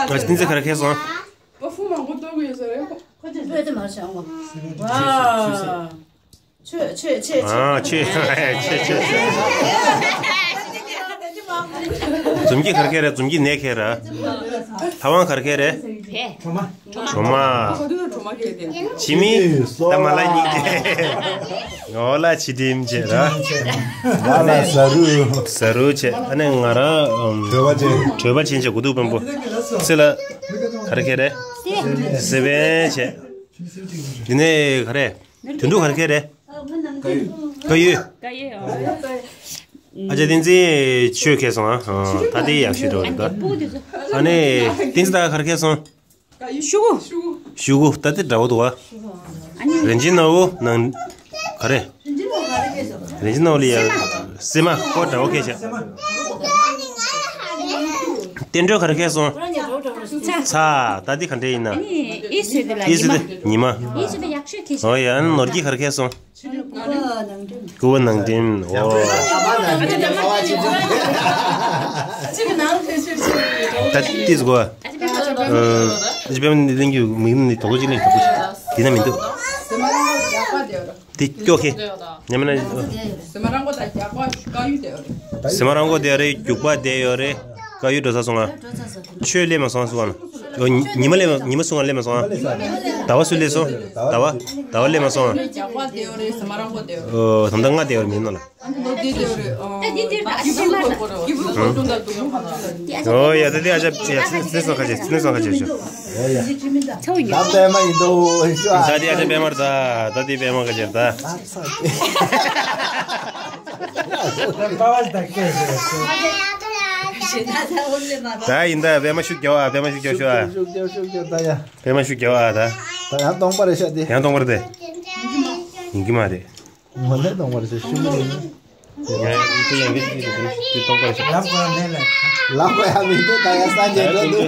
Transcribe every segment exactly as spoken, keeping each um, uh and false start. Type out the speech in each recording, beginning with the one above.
ཨ་ཅེ་བསྟན་འཛིན་ག་རེ་ཁེལ་སོང་། པར་ཕིའུམ་མང་པོ་གཏོར་གི་ཡོད་ས་རེད། ཁོ་ཚོས་བོད་དུ་མར་བྱུང་བ། ཆོས་ཆོས་ཆོས་ཆོས། ཨ་ཆོས་ཆོས་ཆོས། འཛུམ་གྱིས་ག་རེ་ཁེལ་རེད། འཛུམ་གྱིས་ནད་ཁེལ་ར། ཐ་ཝང་ག་རེ་ཁེལ་རེད། བལ། གྲོ་མ། གྲོ་མ། གྲོ་མ་ཁེལ་དེ། ཇི་མི། ད་མ་ལ་གཉིས་ཀྱི། ངོ་ལ་ཆི་ཏིམ་བྱས་ར། ང་ལ་ཟ་རུ། ཟ་རུ་བྱས། ཨ་ནི་ང་རང་། བྲོས་པ་ཅན། བྲོས་པ་ཅན་བྱས། གོ་དུ་བེམ་པོ། སེ་ལ། ག་རེ་ཁེལ་རེད། སེ་བན་བྱས། འདི་ནས་ག་རེ། དོན་གྲུབ་ག་རེ་ཁེལ་རེད། བཀའ་ཡོད། བཀའ་ཡོད། ཨ་ཅེ་བསྟན་འཛིན་ཆོས་ཁེལ་སོང་ཨ། ད་དེ་ཡག་ཤོས་འགྲོ་རེད་ད། ཨ་ནི་བསྟན་འཛིན་ད་ག་རེ་ཁེལ་སོང་། ཤུ་གུ། ཤུ་གུ་ད་དེ་འདྲ་བོ་འདུག་བ། རིན་ཆེན་ནོར་བུ་ནང་ག་རེ། རིན་ཆེན་ནོར་བུ་ལ་ཡ། སྲན་མ་ཁོ་འདྲ་བོ་ཁེལ་ཤག་བསྟན་སྒྲོལ་ག་རེ་ཁེལ་སོང་། ཚ། ད་དེ་ག་འདྲ་ཡིན་ན། ཨི་སུ་དེ་ལ་ཨི་སུ་དེ་ཉི་མ། ཉི་མ། ཨི་སུ་དེ་ཡག་ཤོས་ཁེལ་ཤག་ཨོ་ཡ། ཨ་ནི་ནོར་གྱིས་ག་རེ་ཁེལ་སོང་། སྐུ་པར་ནང་འགྲིམ། ཨོ། ད་ཏིས་གོ། ཨ་ཅེ་པད་མ་ནི་ལེན་རྒྱུ་མི་ནི་དོག་ཅིག་ལེན་དོག་ཅིག་དེ་ན་མི་འདུག་དེ་སྐྱོ་ཁེ། ཉམས་ན། སེ་མ་རང་མགོ་དང་རྒྱག་པ་དཀར་ཡོལ་དེ་ཡོད་རེད། སེ་མ་རང་མགོ་དེ་ཡོད་རེད། རྒྱུག་པ་དེ་ཡོད་རེད། དཀར་ཡོལ་འགྲོ་ས་སོང་ང་། ཆོས་སླེབས་མ་སོང་སོང་ང་། ཨོ། ཉི་མ་སླེབས་མ། ཉི་མ་སོང་ང་སླེབས་མ་སོང་ང་། ཟླ་བ་སུ་སླེབས་སོང་། ཟླ་བ། ཟླ་བ་སླེབས་མ་སོང་ང་། རྒྱག་པ་དེ་ཡོད་རེད། སེ་མ་རང་མགོ་དེ་ཡོད་རེད། ཨོ། ད་ལྟ་ང་དེ་ཡོད་རེད་མིན་ནོ་ལ། ཨ་ནི་ལོ་དེ་དེ་རེད། ཨ། ད་དེ་དེ་ཨ་ཅེ་པད་མ་རེད། ཨོ་ཡ། ད་དེ་ཨ་ཅེ། ཡ། སེ་སེ་སོང་ཁ་ཅེ། སེ་སོང་ཁ་ཅེ་ཤོ། ཚ་བོ་ཡོད། ད་པད་མ་ཡིན་དོ་ཤོ། ད་དེ་ཨ་ཅེ་པད་མ་རེད་ད། ད་དེ་པད་མ་ཁ་ཅེ་རེད་ད། ད་ཡིན་ད། པད་མ་ཤུགས་རྒྱབ་ཨ། པད་མ་ཤུགས་རྒྱབ་ཤོ་ཨ། ཤུགས་རྒྱབ་ཤུགས་རྒྱབ་ད་ཡ། པད་མ་ཤུགས་རྒྱབ་ཨ་ད། ད་ཡང་སྟོང་པ་རེད་ཤག་དེ། ཡང་སྟོང་པ་རེད་དེ། ཡིན་གྱི་མ་རེད། ངོ་ནས་གཏོང་བར་བྱེད་ཤུགས་མི་ཡིན། ཡང་ཡིན་གྱི་ཡང་གི་ཅི་ཅི་ཅི་ཅི་གཏོང་བར་བྱེད། ལབ་དགོས་མེད་ལ། ལབ་དགོས་ཡ་མི་འདུག་ད་ཡ་སངས་རྒྱས་འགྲོ་འདུག་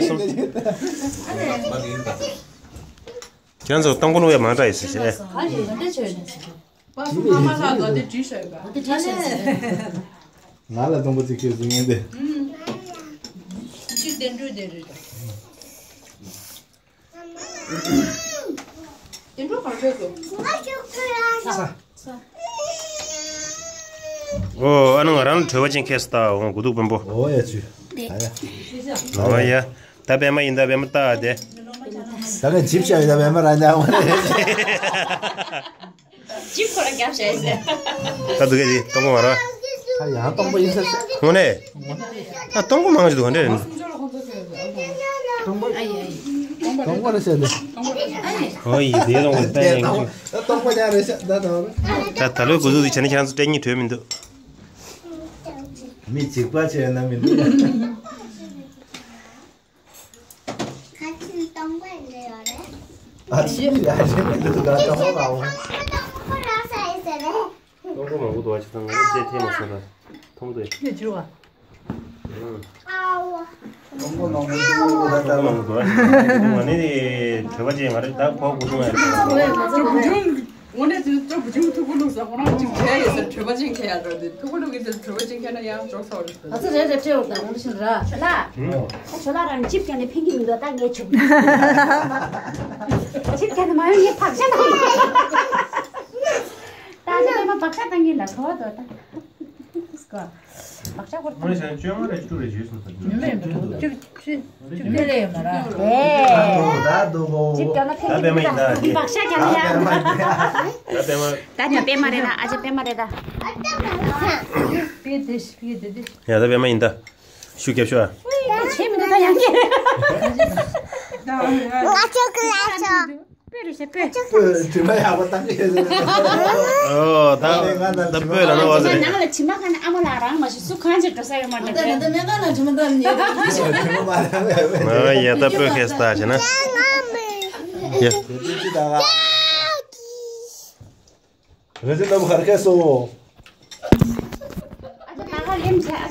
ཁྱེད་ཚོ་གཏོང་གོ་ནོ་ཡ་མ་འདྲ་ཡི་ཟེར་བྱས། ང་ལ་གཏོང་པོ་ཅིག་ཁྱེར་ཟིན་ངེས་ཏེ། ཅིག་བདེ་འགྲོ་བདེ་རེད། དེ་འགྲོ་གར་འགྲོ་དགོས། ཨོ། ཨ་ནི་ང་རང་ལ་བྲོས་པ་ཅན་ཁེལ་སོང་། ད་འོང་དགོས་འདུག་བེམ་པོ། ཨོ་ཡ་ཆུ། ད་ཡ། ཨོ་ཡ། ད་པད་མ་ཡིན་ད། པད་མ་ལྟ་དེ། ད་ནི་ཇིབ་ཤ་ཡོད་ད། པད་མ་རང་ཉག་མ་རེད། ཇིབ་ཁོ་རང་རྒྱབ་བྱས་ཟེར། ད་འདུག་གི་དེ་སྟོང་པ་མ་རེད། ད་ཡང་སྟོང་པ་ཡིན་ས་ས། དངོས་གནས། ད་སྟོང་པ་མང་ཞིག་འདུག་ག་འདྲ་རེད། སྟོང་པ། སྟོང་པ་རེད་ཟེར་ནས། ཨོ་ཡི་དེ་སྟོང་པ་ད་ཡང་ཅིག་ད་སྟོང་པ་ཉག་རེད་ཤག་ད་ད། ད་ད་ལོའི་འགོ་འཛུགས་དེ་བྱས་ན་ཁྱེད་རང་ཚོ་སྤྲད་སྙིང་བྲོས་མི་འདུག་མི་འཇིགས་པ་བྱས་ན་མི་འདུག་ཁ་ཆེམས་སྟོང་པ་འདྲ་ཡོད་རེད། ཨ་ཆི་ཡ་རེད་མི་འདུག་ད་སྟོང་པ་མང་པོ། སྟོང་པ་རག་ས་ཡོད་ས་རེད། སྟོང་པ་མང་པོ་འདུག་ཨ་ཅེ་ཚང་ང་ལ་ཅེ་ཐེ་མ་སོང་ད་མཐོང་དུས། ཁྱོད་འཇུ་བ། སྟོང་པ་མང་པོ་འདུག་ད་སྟོང་པ་མང་པོ་འདུག་ཨ་ཅེ་ང་ནི་བྲོས་པ་ཅན་ང་རེད་ད་ཕོག་གོ་སོང་ཡ། དངོས་གནས་དེ་ཚོ་བུ་ཆུང་ཐུག་པ་བླུགས་ས་ཁོ་རང་གཅིག་བྱས་ཡོད་ཟེར། བྲོས་པ་ཅན་ཁྱེར་ཡ་འགྲོ་དེ་ཐུག་པ་བླུགས་ཀྱི་དེ་བྲོས་པ་ཅན་ཁྱེར་ན་ཡང་ཅོག་ཚ་བ་རེད་ཟེར། ང་ཚོ་རེ་རེ་སྤྲད་འོང་དང་ངོ་ཤིན་ར་ལ། ད་ཞོ་ལགས་རང་ཅིབ་ཀྱང་ནས་ཕན་གྱི་མི་འདུག་ད་ངས་ཆུག་ཅིབ་ཀྱང་ནས་མ་ཡོང་ངས་བག་ཆགས་བཏང་། ད་ཅི་ལས་མ་བག་ཆགས་བཏང་གི་ལ་གོ་བ་འདུག་ད། བག་ཆགས་སྐོར་དང་། ངས་བྱས་ན་བཅོ་ལྔ་རེ་བཅུ་དྲུག་རེ་བརྗོད་སོང་ཟེར་གྱི་ཡོད། བཅུ་བཅུ་བཅུ་བཅུ་རེ་ཡོད་མ་ར། ཨེ། ད་འདུག་གོ། ཅིབ་ཀྱང་ན་ཕན་གྱི་མི་འདུག་ད་བག་ཆགས་ཀྱང་ན་ཡང་། ད་པད་མ། ད་ནི་པད་མ་རེད་ད། ཨ་ཅེ་པད་མ་རེད་ད། ཕི་དེ་ཕི་དེ་དེ། ཡ་ད་པད་མ་ཡིན་ད། ཤུགས་རྒྱབ་ཤོག་ཨ། ད་བྱེད་མི་འདུག་ད་ཡང་སྐྱེ། ང་ཚོ་ཀི་ལ་ཤོག་སྤོས་རེད་ཤག་སྤོས། སྤོས་དྲི་མ་ཡག་པོ་བཏང་གི་ཡོད་ཟེར། ཨོ་ད་ད་སྤོས་ལ་ནོར་བ་ཟེར། ནང་ལ་དྲི་མ་གང་ན་ཨ་མ་ལགས་རང་མ་ཤི་སུ་གང་ཅིག་འགྲོ་ས་ཡོད་མ་རེད། ད་ད་སྨན་ཁང་ནང་དྲི་མ་བཏང་ནས་ཡོད་རེད། དྲི་མ་མ་བཏང་བས། ཨ་ཡ་ད་སྤོས་ཁེས་ད་བྱས་ན། ཡ། རེ་ཅི་ད་ག་རེ་ཅི་ད་བུ་གར་ཁེས་སོ། ཨ་ཅེ་ད་ག་ལེམ་བྱས།